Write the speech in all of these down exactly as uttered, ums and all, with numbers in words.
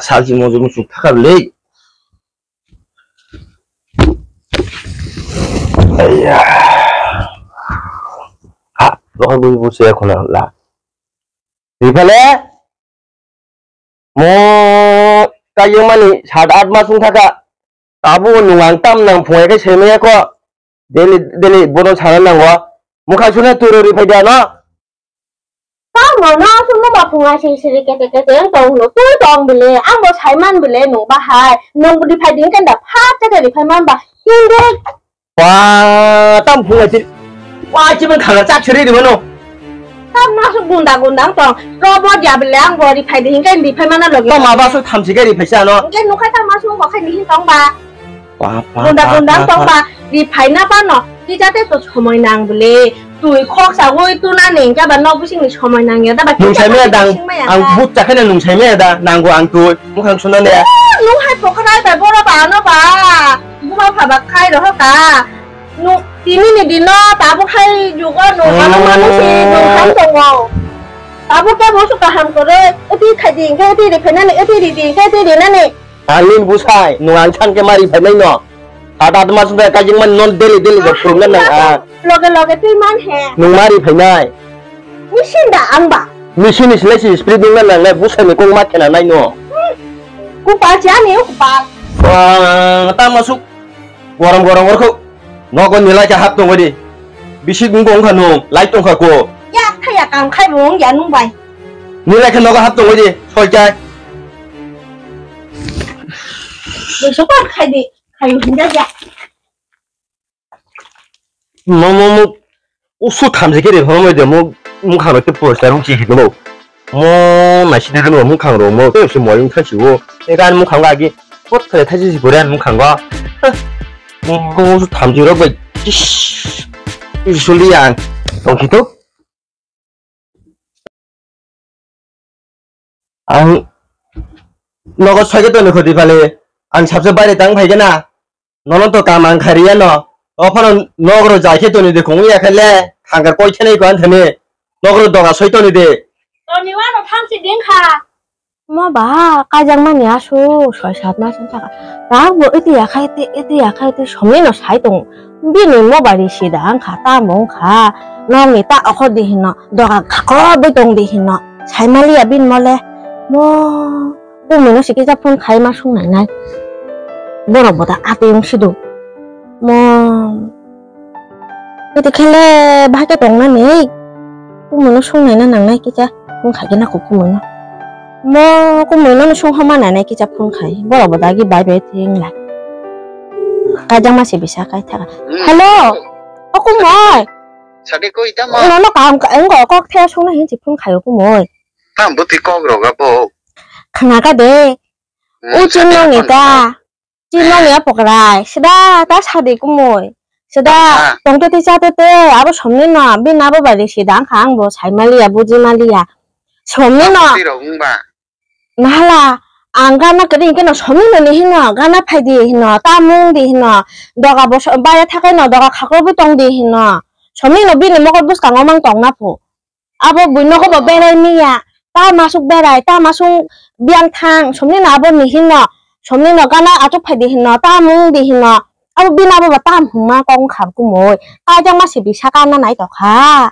Salchi mojo muchuk thakar le. Aiya. Ha, rohor bui bui se khona la. Ripale? Mo kayung mani sat at mas wng thaka. Abo nwng ang tam nang phungai khe semaya ko. Daily, daily bono sana nango. Mukha suna turo riphai da no. Tamo no sumo ba phungai sing siri kete kete ang tong no. Tui tong bile, ang bo saiman bile nwng bahai. Nwng riphai ding kenda phat kete riphai man ba. Hindi. Wa, tam phungai siri. Wa, chiman khana chak siri di mano. Tam no su gunda gunda ang tong. Robo dia bile ang bo riphai ding kenda riphai mana logi. Tam aba su thamsi khe riphai sa no. Engke nukhai tam no su bo khai ni hin tong ba. Gunda gunda tongba, ri phaina phano, twi jate to somoi nang bwle. Twi khok sagwi tuna ni hwnkhe ba nok bisingni somoi nangya da ba. Nung sai maya dang, ang but chakhai na nung sai maya da, nango ang twi, mukhang suna ne. Nung hai pokrai bai boro ba ano ba, buma pha ba khai roho ka. Nung tini ni dino tabuk hai jugo nung ano manu si nung hai tongo. Tabuk khe bo su kaham kwrwi, eti khai di hwnkhe eti ri phainani, eti ri di hwnkhe eti rinani. Ang nini bwsai, nwng ang san khe ma ri phainai no. Ada ada mas bai kajing man non daily daily jok phurung na nang a. Loge loge twi man he. Nwng ma ri phainai. Ni sin da ang ba. Ni sin ni silai si spirit nwng na nang nai bwsai ni kok ma khena nai no. Hmm. Ku pa cha ni ku pa. Wah, ta masuk. Gorom gorom orkho. Nogo ni lai khe hap tongwi di. Bisi wngkha wngkha nwng, lai tongkha ko. Ya, thaya kam khai bo wng ya nwng bai. Ni lai khe nogo hap tongwi di, soi chai. Bwswk khai di, khai hinda ya. Mo, mo, mo, usu thamsi khe de, mo, mo, de, mo, mo, kharo te poster hung chi hidlo. Mo naisidi rwno mukhang rw mo tei se moyung thansi o. Tei gan mukhang agi pot khare thaisi si gurian mukhang go. Bo thamchi rok bai. Suli ang tongkhi to. Ang nogo soike toni khoti pale. Ang sabse baire tang phaikhe na. Nono to kam ang khairiyano. Ophano nogro jai khe toni de khongwi ya khe le. Thangkar koi khe nai ko anthani. Nogro doga soi toni de. Toni wano thamsi ding kha. Mo ba kaijakmani aswk soi sat mas wng thaka. Tabukbo iti ya khai te, iti ya khai te somni no sai tongo. Bini mo ba ri sida wng kha, tamo wng kha. Nogni ta okhor di hino, doga khakobwi tong di hino. Sai maliya bini mo le. Mo. Kumui no si kisa phone khai ma sung nai nai. Borok bo da atwi wng sido. Mo. Kete khele bahai khe tong nani. Kumui no sung nai na nang nai kisa. Phone khai khe na kok kumui no. Mo kumui no sung homa nai nai kisa phone khai. Borok bo da agi bai bai theng lai. Kajang ma se bisa khai thaga. Hmm. Hello. O kumui. Sadi ko ita ma. No no kam ka engo kok the sung na hin si phone khai o kumui. Tam buti kok roga bo. Khna ka de. Hmm, u ching sadi nong ko ita. Ching nong ya pokrai. Sida ta sadi kumui. Sida ah, tong te te cha te te. Abo somni no. Bin abo bari sida ang kha ang bo sai maliya buji maliya. Somni no. Buti rok wng ba. Nahala ang gana kwrwi hwnkhe no somni no ni hino. Gana phai di hino. Ta mung di hino. Doga bo so-, baya thakai no. Doga khakrobwi tong di hino. Somni no bini mokol bwskango mang tong na pho. Abo bui nogo bo berai miya, ta masuk berai, ta masuk biyang thang, somni no abo ni hino, somni no gana achuk phai di hino, ta mung di hino, abo bini abo bo tam hwnma kok wngkha kumui, kaijakma se bisa kana nai tokha,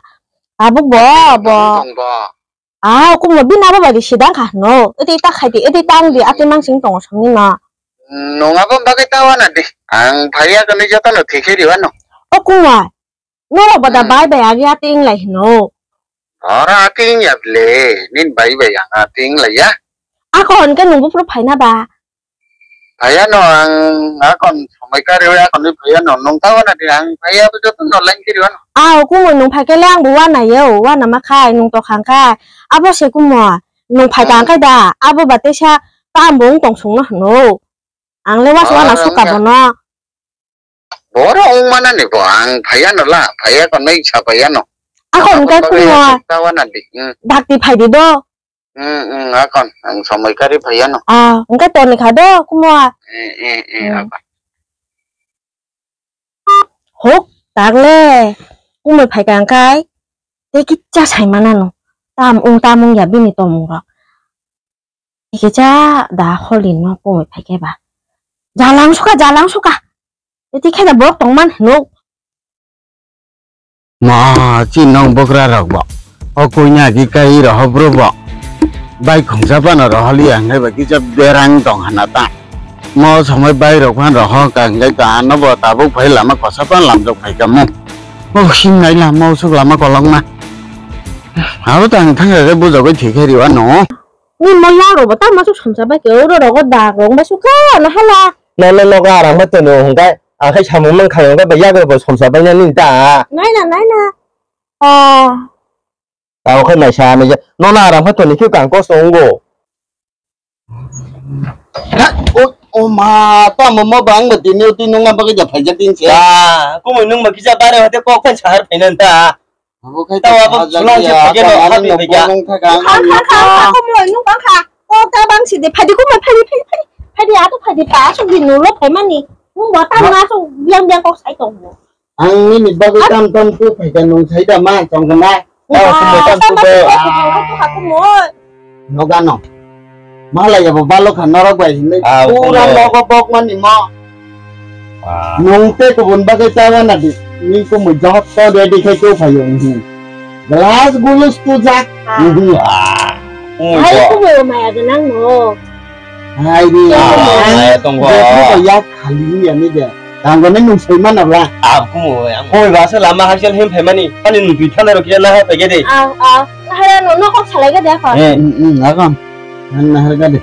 tabuk bo, bo, ah, kumui bini abo bai di sidang kha hino, ete ta khai di, ete ta wng di, ate mansing tongo somni no. Nwng abo bagwi ta wana di, ang phaiya kwnwi jotono thikhe riwano. O kumui. Norok bo da hmm, bai bai agi ati wng lai hino. Oro ati wng ya ble, nin bai bai ang ati wng lai ya. Ako hwn khe nwng buphuru phaina ba? Phaiya no ang akon somoi kari akon ni phaiya no nwng ta wana di ang phaiya bo joto no line kiri wano. Ao kumui nwng phai khe le ang bo wana yo, wana ma khai nwng to khang khai. Abo se kumui nwng phai hmm, kang khai da, abo ba teisa tam bo wng tong sung no hwno. Ang le wasu wana suka bono. Boro wng manani bo ang phaiya no la, phaiya ko nai sa phaiya no. Ako hwn khe kumui. Tawa na di. Hmm. Dakti phai di do. Hmm, hmm, akon ang somoi kari phaiya no. Ah, hwn khe toni kha do kumui. Eh, eh, eh, hmm, akon. Hok, tak le. Kumui phai kha hwn khai. Tei kicha sai mana no. Tam wng, tam wng ya bini tomung rok. Kisa da holi no kumui phaikhe ba. Jalang suka, jalang suka. Eti khe da borok tongman hinuk. Ma, chi nong bokra rok bo. O kuina agi kai roho bro bo. Bai khungsa pano roholi ang ba kisa berang tong hana ta. Mo samai bai rok phan roho ka ang ta ano bo tabuk phai lama kosa pan lam jok phai ka mo. Mo sing nai lama usuk lama kolong ma. Abo tang thang re bujagoi thik hai riwa no. Ni mo ya ro bo ta ma suk somsa bai ke ro ro go da rong bai suk ka na hala. No no no ga rang ba to no hung kai. Ang khai samung mang khai hung kai ba ya go bo somsa bai na ni ta. Nai na nai na. Oh. Tamo khe naisa nai je. Nono aram khe toni khe kang kosto wngo. Ha, o, o ma, tamo mo bang bo tini uti nung ma bagwi ja phaijak din se. Ba, kumui nung ma kisa bare hote kok phai sahar phainan ta. Abo khai ta abo sulang se phage no habi phaiga. Kha, kha, kha, kha, kumui nung bang kha. Kok ta bang si de, phaidi kumui phaidi, phaidi, phaidi, phaidi, ato phaidi pa, asuk di nulo phaimani. Nung bo ta na asuk biang biang kok sai tong. Ang nini bagwi tam tam tu phaikha nung sai da ma chong kha na. Tamo kumui tam tu bo. Noga no. Malai ya bo balo kha norok bai hinwi. Ah, pura nogo bok mani mo. Nung te kubun bagwi chawa na di. Ni kumui jok to ready khai tu phayo. Glass gulus tu jak. Hai kumui maya gwnang no. Hai ri. Ah, tongo. Yak khali ya ni de. Tanggo ni nung soi mana bla. Ab kumu yang. Koi ba se lama haksel hem phaimani. Ani nung twi thana ro kisa na ha pege de. Aw, aw. Nahara no no kok salai ga de ko. Eh, mm, mm, agam. Nang nahar ga de.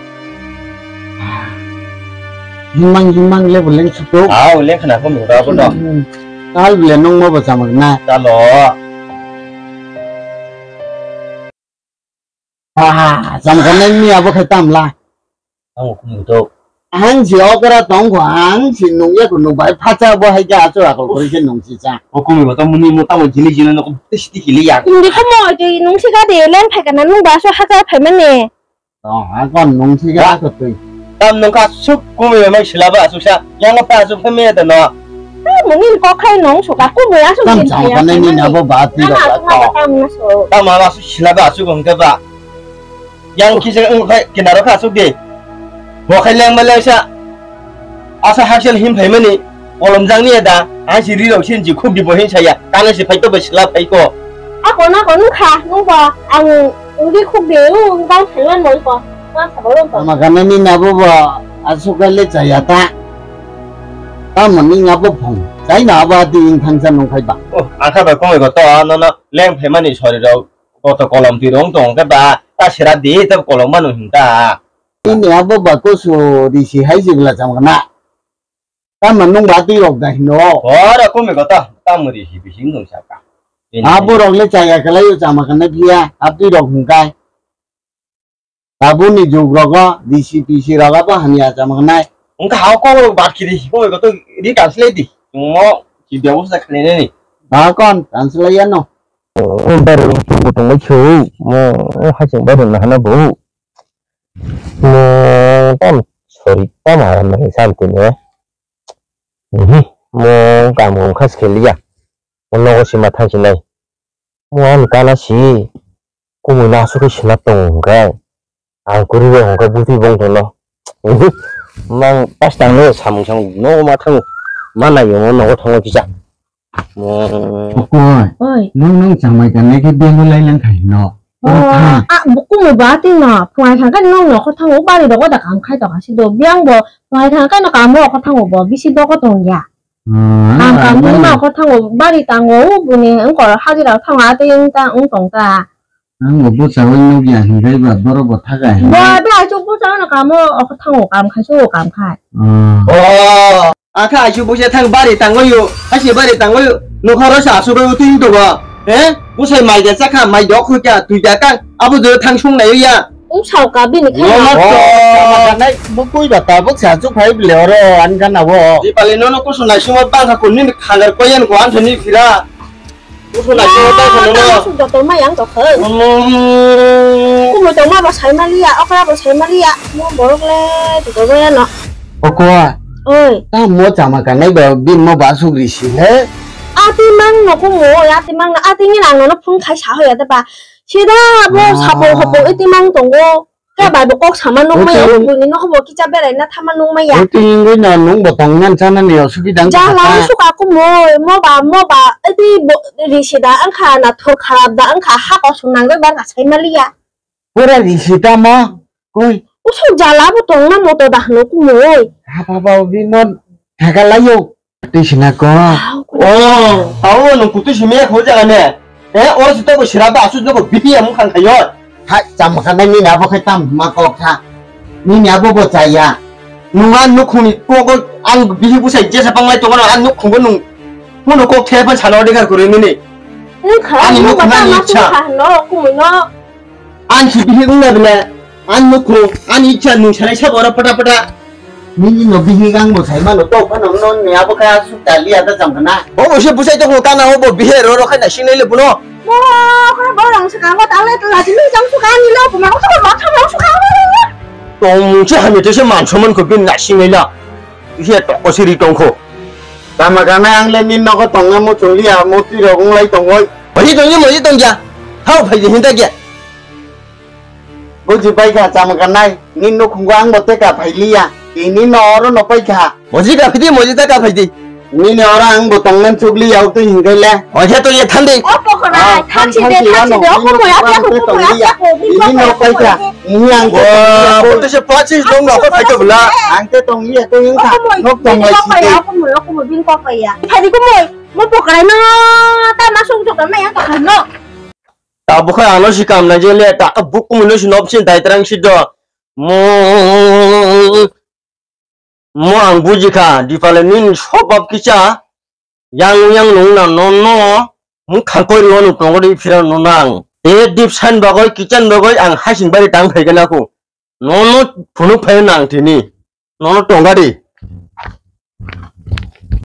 Himang himang le boleng suto. Aw, le khana ko mo ra ko do. Tal bile nung mo ba chamag na. Talo. Ah, jam ganai ni abo khai tamla. Ang kumui to. Ang si okra tong kho, ang si nung ya ko nung bai phacha bo hai ja achu akol kori se nung si cha. O kumui ba to muni mo tamo jini jini no ko tisti kili ya. Hindi ko mo je nung si ga de leng phai kana nung ba so hacha phai mane. To ha kon nung si ga ko tui. Tam nung ka suk kumui mai sila ba suk sa. Yang pa suk phai me to no. Mungin kok khai nung suka kumui asuk din chang phai ya, panai ni phai nabo ba ti na ba asuk ma ba. Tam na so. Tam ma ba su sila ba su gong ke ba. Yang kisa wng khai kinaro kha asuk di. Bo khai leng ma leng sa. Asa haksel him phai mani. Kolom jang ni da. Ang si ri rok sin ji khuk di bo hin saya. Kana si phai to bo sila phai ko. Ako na ko nung kha nung ba ang ri khuk de u bang phai man mo ko. Ma sa bo ko. Ama kana ni nabo ba asuk le chaya ta. Tamo ni abo phung. Chai na abo ati ing thang sa nung khai ba. Oh, ang kha ba kong ko to no no leng phai mani sori rok. Koto kolom twi rong tong khe ba ta sera di ta kolom mano hin ta. Ini abo ba kusu risi hai jibla cham kana. Tamo nung ba twi rok da hino. Ora kumi koto tamo risi bising nung saka. Abo rok le chaya kalai o chama kana biya atwi rok hingkai. Tabuni jug rogo risi pisi rogo bo hamya chama kanai. Wngkha ha kok rok bat kiri kumi koto ri translate di. Mo ki byabosta khlainani. Ba kon translate ya no. Bairok ni tongwi khe o, mo, o, hachwng bairok nahana bo. Mo, tam, sorry, tam, aram nang sam tini, eh. Mhm, mo, kam, kam, khas kheliya. Mo, nogo sima thang sinai. Mo, an kana si, kumui na asukhe sina tong hwnkhe. Ang kwrwi bai hwnkhe bwtwi bongthono. Mang pas tangno samung samung no ma thango. Ma nai yo nogo thango kisa. Okoi. Oi. Nung nung chamai kanai khe belo lai lang khai no. Oh, ah, bukumu ba twi no. Phungai thangkhe nung nokhor thango bari rogo da kam khai tongkha si do. Biang bo phungai thangkhe no kamo okhor thango bo bisi dogo tongya. Kam kam ni ma okhor thango bari tango buni wngkor hajira thango atwi wng ta wng tong ta. Ang bo bwsao nukya hinwi ba borok bo thakai. Bo de aichuk bwsao no kamo okhor thango kam khai so kam khai. Oh. Akha aichuk bwsa thang bari tangoyo, hasi bari tangoyo. Nokharo sa asugoi utwi tongo. He? Bwsai mai de chakha, mai dok khuikha, twi da kang. Abo je thang sung nai ya. Wng sao ka bini khai. Nono to. Bukui ba tabuk sa asuk phai bile oro an gana wo. Dipali nono kusu nai sumo bangkha kunni khangar koyan ko anthani phira. Kusu na kusu ta kusu no. Kusu joto ma yang to khe. Kumu to ma ba sai maliya, okra ba sai maliya. Mo borok le to go ya no. Oko. Oi. Ta mo chama ka nai ba bin mo ba sugri si he. Ati mang no kumu, ati mang no ati ni nang no phung khai sa hoya ta ba. Sida bo sapo hopo iti mang tongo. Khe bai bo kok sama nung maya, Muti- buini nokho bo kicha berai na thama nung maya. Muti wngwi no nung bo tong nan chana ni osubida wngkha Jala sa. Suka kumui, moba, moba, ati bo, risida wngkha na thor kharap da wngkha, ha kosong nangwi ba wngkha sai maliya. Pura risida mo, koi. Usuk jala bo tong na moto da hano kumui. Ha baba bimon, thaka layo. Twi sina ko. Oh, tao nung kutui simi ya khojak ane. Eh, oro sita bo sira ba asu jogo bihi amu khang khayo. Hai, cham khana nini abo khai tam ma kok kha. Nini abo bo chaya. Nung an nukhungni kogo ang bihi busai jesa panglai tongo ang nukhungo nung. Muno kok the pan salo de kar kuri nini. Ani nukhung ani icha. No, kumui no. An si bihik wngna bile, an nukhung, an icha nung sanai sabo oro pata pata. Nini no bihik ang bo sai mano, to phano no ni abo kha su tali ada jam kana. Bo bo se busai to kana obo bihe ro ro khai na sinai le buno. Bo kha bo rang sa ka bo ta le la jini jam su ka ni lo, bo ma ko ko ma kha ma su ka. To mung se hami to se man soman ko bin na sinai la. Ihe to ko siri tongkho. Tama kana ang le nin nogo tongna mo chungliya, mo twi rok wng lai tongoi. Moji tongya, moji tongya. Hau phai hinta kya. Buji pai kha chama kanai, nin nukhungo ang bo teka phai liya. Tini no oro no pai kha. Moji ka phidi, moji ta ka phidi. Nini oro ang bo tongnan chukliya, utu hinkai le. Oje to ye thandi. O pokora, ah, thansi de, thansi de, o kumui, o kumui, o kumui, o kumui, ini no pai kha. Ini ang ko. Wah, ko to se pachi dong no ko phai to bla. Ang te tong liya to yung kha. Nok tong lai si. O kumui, o kumui, bin ko kaya. Phai di kumui. Mo pokrai no ta ma sung jok na yang ka no. Ta bukhai ano si kam na je le ta ka buk kumui no si nop sin dai trang si do. Mo, mo ang buji kha, dipale nin sobab kisa yang yang nung na no no mung khangkoi rio nung tongo di phira no nang. Te dip san bagoi kitchen bagoi ang hasing bari tang phai gana ku. No no phunuk phai nang tini. No no tonga di.